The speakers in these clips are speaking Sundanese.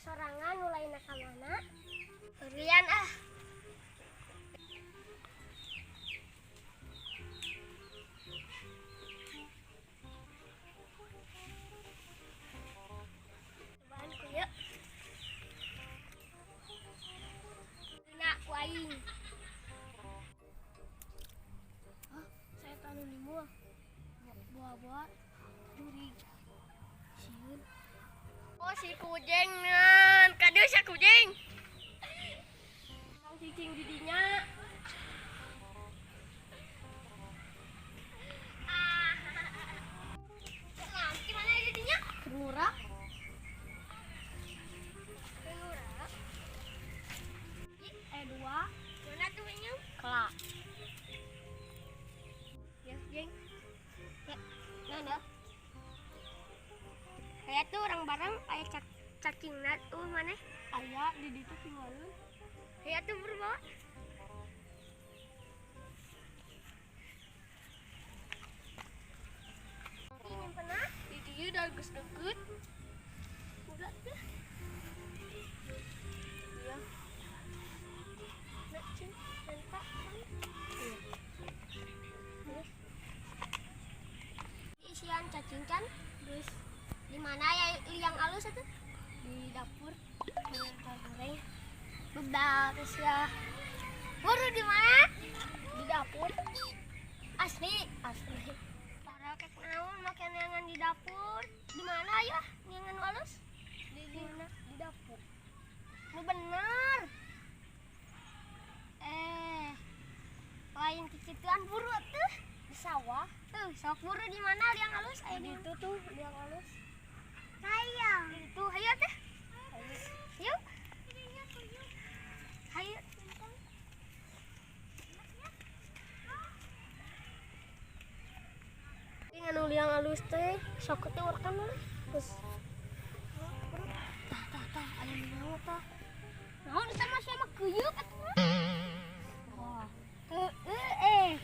Sorangan nu lainna ka mana? Heureuyan ah. Cobaan ku ieu. Dina ku aing. Hah, saya tanu limul. Buah-buah jurig. Sieun. Oh, si kujeng nan. Kadieu sia kujeng. Tong cicing di dinya. Ah. Nanti mana di dinya? Ngura. Ngura. Ih, dua. Mana tuh minum? Kelak. Ya, jeng. Ya, nah, nah. Kayak tuh orang bareng aya cacingna tuh mana? Aya di ditu tinggalin. Kayak tuh berbawa. Ini nyimpenna di dieu da geus deukeut. Udah tuh. Iya. Nah, cing, mantap. Iya. Isian cacing kan? Geus. Di mana ya liang alus itu? Di dapur. Goreng. Bedak ya. Buru di mana? Di dapur. Asli, asli. Para kek naon make neangan di dapur. Di mana ya neangan alus? Di mana? Di dapur. Nu bener. Lain kicituan buru tuh di sawah. Tuh, sok buru di mana liang alus? Ayo di itu tuh liang alus. Sayang. Itu hayo teh. Yuk. Hayo. Ini anu liang alus teh, sok teh urang lah. Terus tah tah tah aya naon tah? Naon eta mah sia mah keuyeup atuh. Wah. Heueuh eh.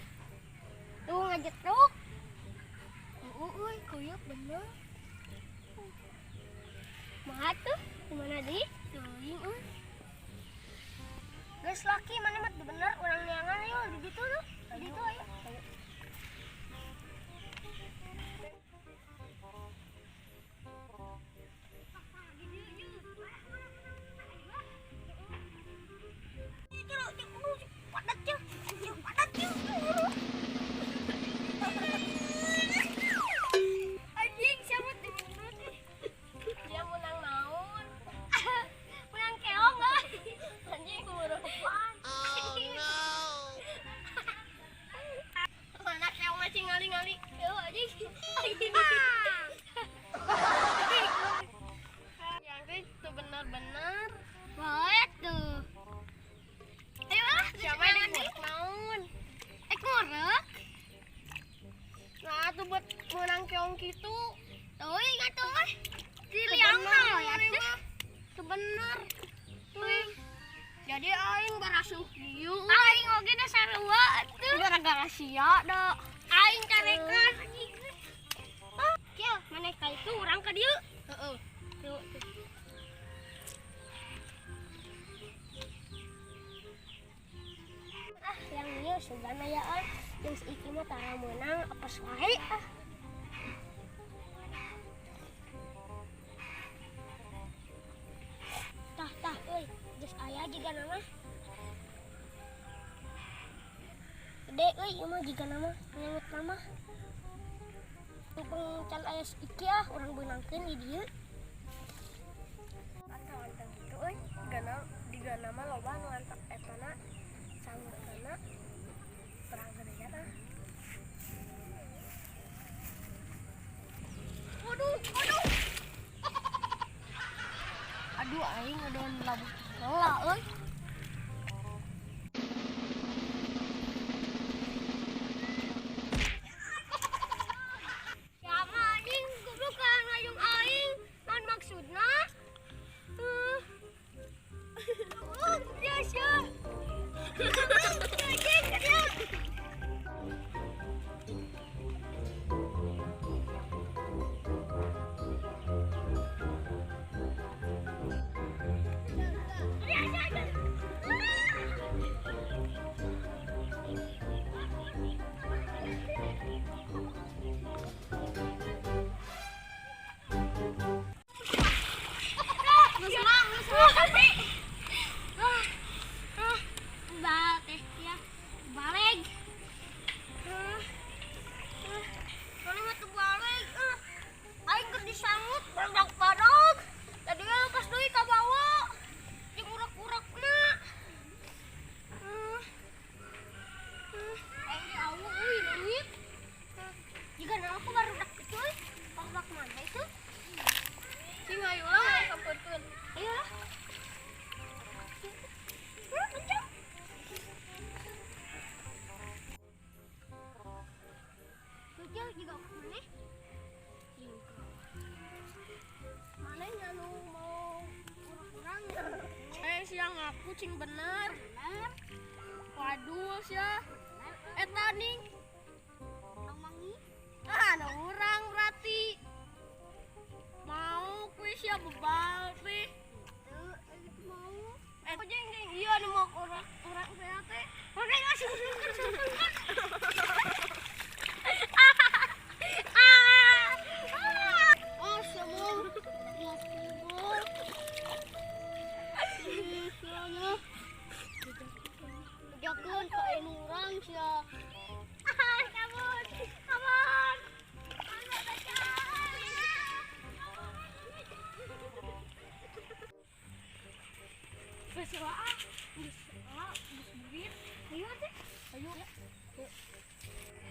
Tuh ngajetruk. Heueuh euy, keuyeup bener. Maha tuh, di mana di? Teuing euy. Geus laki mana mah bener urang neangan ayo di ditu tuh. Di ditu ayo. Anjing siapa tuh bener? Dia menang naon? Menang keong ah. Anjing ngurupan. Oh no. Mana keong masih ngali-ngali. Yo anjing. Yang teh itu bener-bener. Boleh tuh. Ayo lah, Siapa yang ngurek naon? Ngurek. Nah, tuh buat menang keong gitu. Tuh ingat tuh mah. Di liang mah ya tuh. Tuh bener. Tuh. Jadi aing barasuh kieu. Aing oge da sarua tuh. Gara-gara sia da. Aing carekan anjing. Oh, kieu maneh ka itu urang ka dieu. Heeh. Tuh. Tuh. Ah, yang ieu sugan aya euy. Jeung si Iki mah tara meunang apes wae ah. Tah tah euy, geus aya jiga nama. Gede euy ieu mah jiga nama, nyengut nama. Mumpung can aya si Iki ah, urang beunangkeun di dieu. Antang-antang gitu euy, digana mah loba nu antak etana sanggeuna terang gedean ah. Waduh, waduh. Aduh aing ngadon labuh heula euy. Siapa anjing goblok kan ngayung aing? Naon maksudna? Oh, dia sia. Anjing, dia. Balik. Mana mah teu balik. Aing keur disangut badag-badag. Tadi we lepas deui ka bawa. Jeung urak-urakna. Aing diawu euy leungit. Jiga aku barudak itu euy. Barudak mana itu? Cing, ayo lah sampeurkeun. Ayo lah. Kencang. Kecil juga mana? Mana nya nu mau urang-urangnya? Eh, siang aku cing bener. Bener. Waduh sia. Bener. Eta ning. Mangi. Ah, nu urang berarti. Mau kuis sia bebal pi. Tuh, itu mau. Eh, jeng jeng iya nu mau urang-urang saya teh. Mana ngasih? Oh, semua. Ya, semua. Ih, sianya. Jakeun ka anu urang sia. Kabur, kabur. Geus lah ah. Geus ah, geus duit. Ayo teh. Ayo.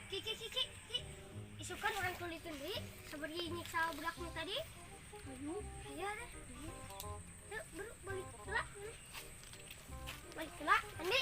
Ki ki ki ki ki. Isukan urang tulikeun deui sabari nyiksa budak nu tadi. Ayo. Ayo teh. Yuk, bro, balik lah. Balik lah, Andi.